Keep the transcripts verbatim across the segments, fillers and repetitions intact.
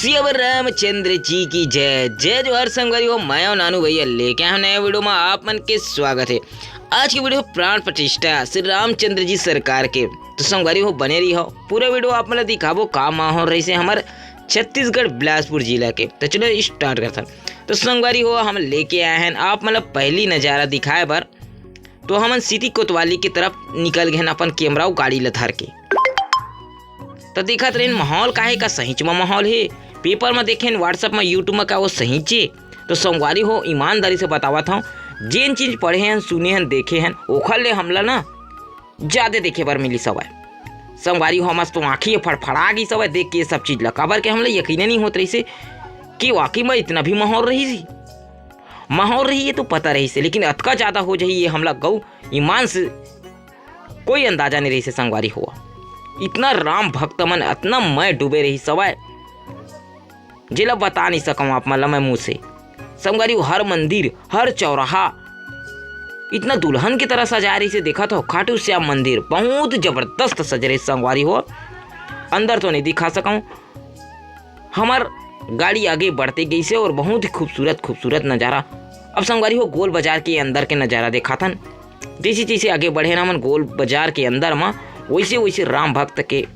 सियावर रामचंद्र जी की जय। जय जोहार संगवारी हो, मैं हूं नानू भैया, लेके आया हूं नया वीडियो में आप मन के स्वागत है। आज की वीडियो प्राण प्रतिष्ठा श्री रामचंद्र जी सरकार के। तो संगवारी हो, बने रही हो, पूरा वीडियो आप मन ला दिखाबो का माहौल रहिसे हमर छत्तीसगढ़ बिलासपुर जिला के। तो चलो स्टार्ट करथन। तो संगवारी हो, हम लेके आए हैं आप मन ला पहली नजारा दिखाए बर। तो हमन सिटी कोतवाली के तरफ निकल गए अपन कैमरा अउ गाड़ी ल धर के। तो देखत रहिन माहौल का हे, का सहीच म माहौल हे। पेपर म देखेन, WhatsApp म, YouTube म, का वो सहीच हे? तो संगवारी हो, ईमानदारी से बतावत हूँ, जेन चीज पढ़े हन, सुने हन, देखे हन, ओखर ले हमला ना जादे देखे बर मिलिस हवय। संगवारी हो, हमर तो आँखी फड़फड़ा गिस हवय देख के ये सब चीज ला, काबर के हमला यकीन नहीं होत रहिसे कि वाकई म इतना भी माहौल रही, माहौल रही, ये तो पता रहिसे, लेकिन अतका ज्यादा हो जाही, ये हमला गऊ ईमान से कोई अंदाजा नहीं रहिसे संगवारी हो। इतना राम भक्त मन, इतना मैं डूबे रहिस हवय, जेला बता नहीं सकूं आप मन ला मैं मुंह से। संगवारी हो, हर मंदिर, हर चौराहा इतना दुल्हन की तरह सजाए रहिसे। देखत हो, खाटू श्याम मंदिर बहुत जबरदस्त सज रहिस संगवारी हो। अंदर तो नहीं दिखा सकूं, हमर गाड़ी आगे बढ़ते गइसे और बहुत ही खूबसूरत, खूबसूरत नजारा। अब संगवारी हो, गोल बाजार के अंदर के नजारा देखाथन। जैसे जैसे आगे बढ़े ना हमन गोल बाजार के अंदर म, वैसे वैसे राम भक्त के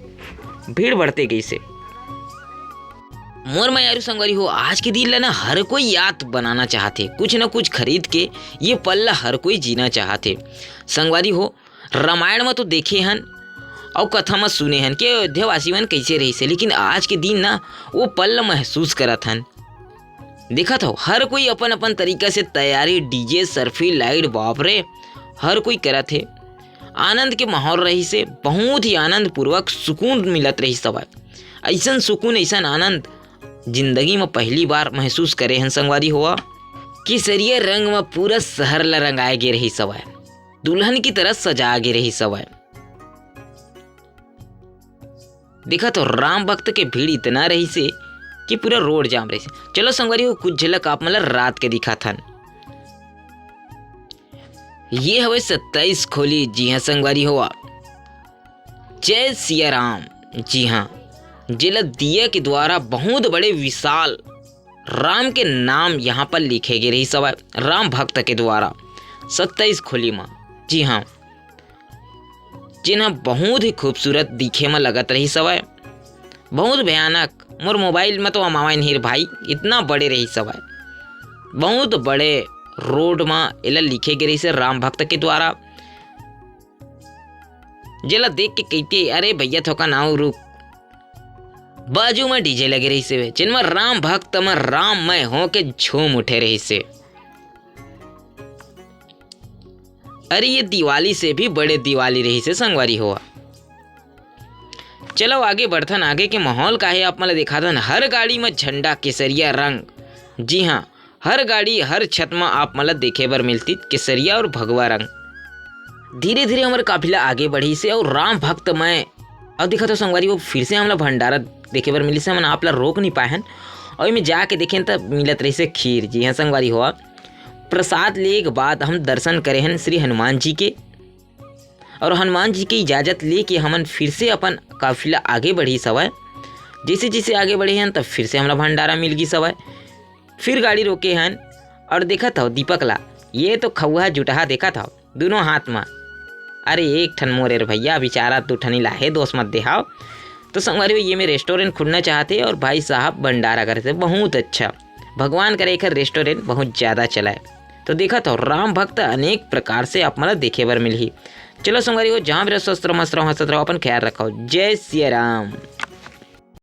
भीड़ बढ़ते गइसे। मोर मयारू संगवारी हो, आज के दिन ला ना हर कोई याद बनाना चाहथे, कुछ ना कुछ खरीद के ये पल ला हर कोई जीना चाहथे। संगवारी हो, रामायण म तो देखे हन अउ कथा म सुने हन कि अयोध्यावासी मन कइसे रहिसे, लेकिन आज के दिन ना वो पल ल महसूस करत हन। देखत हो, हर कोई अपन-अपन तरीका से तैयारी, DJ, selfie, light, बाप रे, हर कोई करत हे। आनंद के माहौल रहिसे, बहुत ही आनंदपूर्वक सुकून मिलत रहिस हवय। अइसन सुकून, अइसन आनंद जिंदगी म पहली बार महसूस करे हन संगवारी हो। केसरिया रंग म पूरा शहर ल रंगाए गे रहिस हवय, दुल्हन की तरह सजाए गे रहिस हवय। देखत हो, राम भक्त के भीड़ इतना रहिसे कि पूरा रोड जाम रहिसे। चलो संगवारी हो, कुछ झलक आप मन ल रात के दिखाथन। ये हवय सत्ताईस खोली। जी हाँ संगवारी हो, जय सिया राम। जी हाँ, जेला दिया के द्वारा बहुत बड़े विशाल राम के नाम यहाँ पर लिखे गे रहिस हवय, राम भक्त के द्वारा सत्ताईस खोली म। जी हाँ, जेन ह बहुत ही खूबसूरत दिखे म लगत रहिस हवय, बहुत भयानक। मोर मोबाइल म तो अमावय नहीं रे भाई, इतना बड़े रहिस हवय। बहुत बड़े रोड म एला लिखे गे रहिस हे राम भक्त के द्वारा, जेला देख के कहिथे, "अरे भैया, थोकन अउ रुक।" बाजू म DJ लगे रहिस हे, जेन म राम भक्त मन राममय होके झूम उठे रहिस हे। अरे, ये दिवाली से भी बड़े दिवाली रहिस हे संगवारी हो। चलो आगे बढ़थन, आगे के माहौल का हे आप मन ल दिखाथन। हर गाड़ी म झंडा केसरिया रंग, जी हाँ, हर गाड़ी, हर छत म आप मन ल देखे बर मिलतिस केसरिया अउ भगवा रंग। धीरे-धीरे हमर काफिला आगे बढ़िस हे अउ राम भक्त मय, अउ देखत हो संगवारी हो, फिर से हमला भंडारा देखे बर मिलिस हे। हमन आप ला रोक नहीं पाए हन अउ एमे जाके देखेन त मिलत रहिस हे खीर। जी हाँ संगवारी हो, प्रसाद लेहे के बाद हम दर्शन करे हन श्री हनुमान जी के। अउ हनुमान जी के इजाजत लेके हमन फिर से अपन काफिला आगे बढ़िस हवय। जैसे जैसे आगे बढ़े हन, तब फिर से हमला भंडारा मिल गिस हवय। फिर गाड़ी रोके हन अउ देखत हव दीपक ला, ये तो खउहा जुटहा देखत हव, दोनों हाथ म। अरे एक ठन मोरे रे भैया, बेचारा दू ठन ही लाहे, दोष मत देहाव। तो संगवारी हो, ये में रेस्टोरेंट खुलना चाहते अउ भाई साहब भंडारा करते, बहुत अच्छा। भगवान करे एखर रेस्टोरेंट बहुत ज्यादा चलाए। तो देखत हव, राम भक्त अनेक प्रकार से आप मन ल देखे बर मिलही। चलो संगवारी हो, जहाँ भी रहो स्वस्थ रहो, मस्त रहो, हंसत रहो, अपन ख्याल रखो। जय सिया राम।